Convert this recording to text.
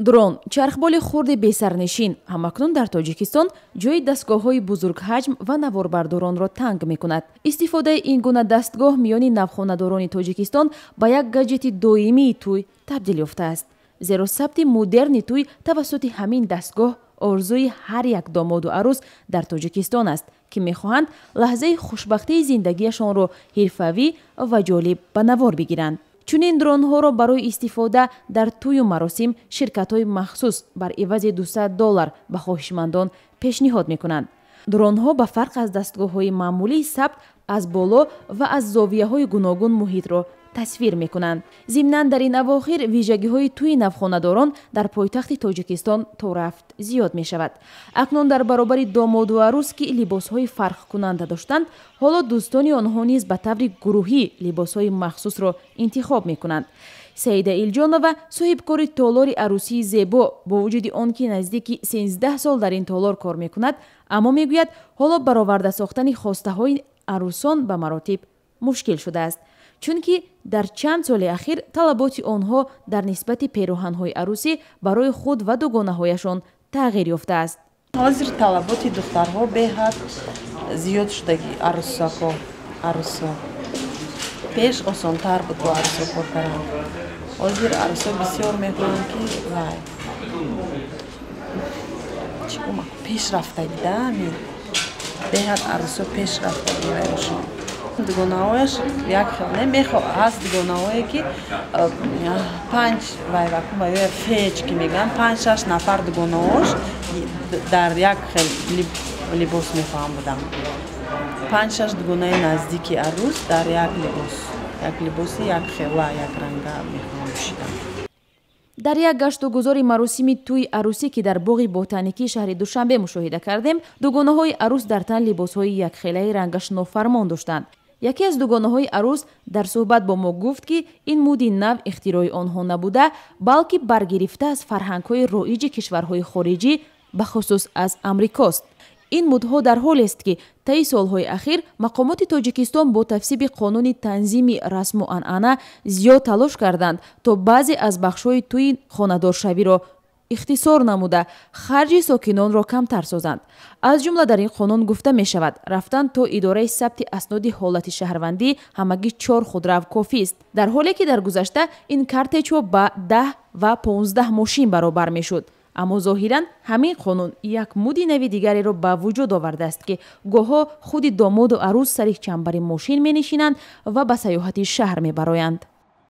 Дрон чархболи хурди бесарнишин ҳамакнун дар Тоҷикистон ҷои дастгоҳҳои бузургҳаҷм ва наворбардоронро танг мекунад. Истифодаи ин гуна дастгоҳ миёни навхонадорони Тоҷикистон ба як гаджети доимии тӯй табдил ёфтааст. Зеро сабти модерни тӯй тавассути ҳамин дастгоҳ орзуи ҳар як домоду арӯс дар Тоҷикистон аст, ки мехоҳанд лаҳзаи хушбахтии зиндагиашонро ҳирфавӣ ва ҷолиб ба навор бигиранд. Чунин дронҳоро барои истифода дар тӯю маросим ширкатҳои махсус бар ивази $200 ба хоҳишмандон пешниҳод мекунанд. Дронҳо ба фарқ аз дастгоҳҳои маъмулии сабт аз боло ва аз зовияҳои гуногун муҳитро тасвир мекунанд. Зимнан дар ин авохир вижагиҳои тӯи навхонадорон дар пойтахти Тоҷикистон то рафт зиёд мешавад. Акнун дар баробари домоду арӯс, ки либосҳои фарқкунанда доштанд, ҳоло дӯстони онҳо низ ба таври гурӯҳӣ либосҳои махсусро интихоб мекунанд. Саида Илҷонова, соҳибкори толори арӯсии зебо, бо вуҷуди он ки наздики 13 сол дар ин толор кор мекунад, аммо мегӯяд, ҳоло бароварда сохтани хостаҳои арӯсон ба маротиб мушкил шудааст, чунки дар чанд соли ахир талаботи онҳо дар нисбати пероҳанҳои арӯсӣ барои худ ва дугонаҳояшон тағйир ёфтааст. Ҳозир талаботи духтарҳо беҳад зиёд шудаги, арӯсако, арӯсо. Пеш осонтар буд бо арӯсо кор кардан. Ҳозир арӯсо бисёр мехоҳанд, ки вай чӣ гума, пеш рафтагӣ да, ҳамин беҳад арӯсо пеш рафтагӣ вайошон. Дугонаҳояш як хел не мехо, ҳаст дугонаҳое, ки панҷ вайваку ва ё феч ки мегӯянд, панҷ шаш нафар дугонаҳош дар як хел либос мехоҳам будам. Панҷ шаш дугонаи наздики арӯс дар як либос, як либоси якхела, якранга мехоҳам пӯшидан. Дар як гашту гузори маросими тӯи арӯсӣ, ки дар боғи ботаникии шаҳри Душанбе мушоҳида кардем, дугонаҳои арӯс дар тан либосҳои якхелаи рангаш нофармон доштанд. Яке аз дугонаҳои арӯс дар суҳбат бо мо гуфт, ки ин муди нав ихтирои онҳо набуда, балки баргирифта аз фарҳангҳои роиҷи кишварҳои хориҷӣ, бахусус аз Амрикост. Ин мудҳо дар ҳолест, ки таи солҳои ахир мақомоти Тоҷикистон бо тасвиби қонуни танзими расму анъана зиёд талош карданд, то баъзе аз бахшҳои тӯи хонадоршавиро ихтисор намуда, харҷи сокинонро камтар созанд. Аз ҷумла дар ин қонун гуфта мешавад, рафтан то идораи сабти асноди ҳолати шаҳрвандӣ ҳамагӣ чор худрав кофист, дар ҳоле ки дар гузашта ин кортежҳо ба 10 ва 15 мошин баробар мешуд. Аммо зоҳиран ҳамин қонун як муди нави дигареро ба вуҷуд овардааст, ки гоҳҳо худи домоду арӯс сари чамбари мошин менишинанд ва ба сайёҳати шаҳр мебароянд.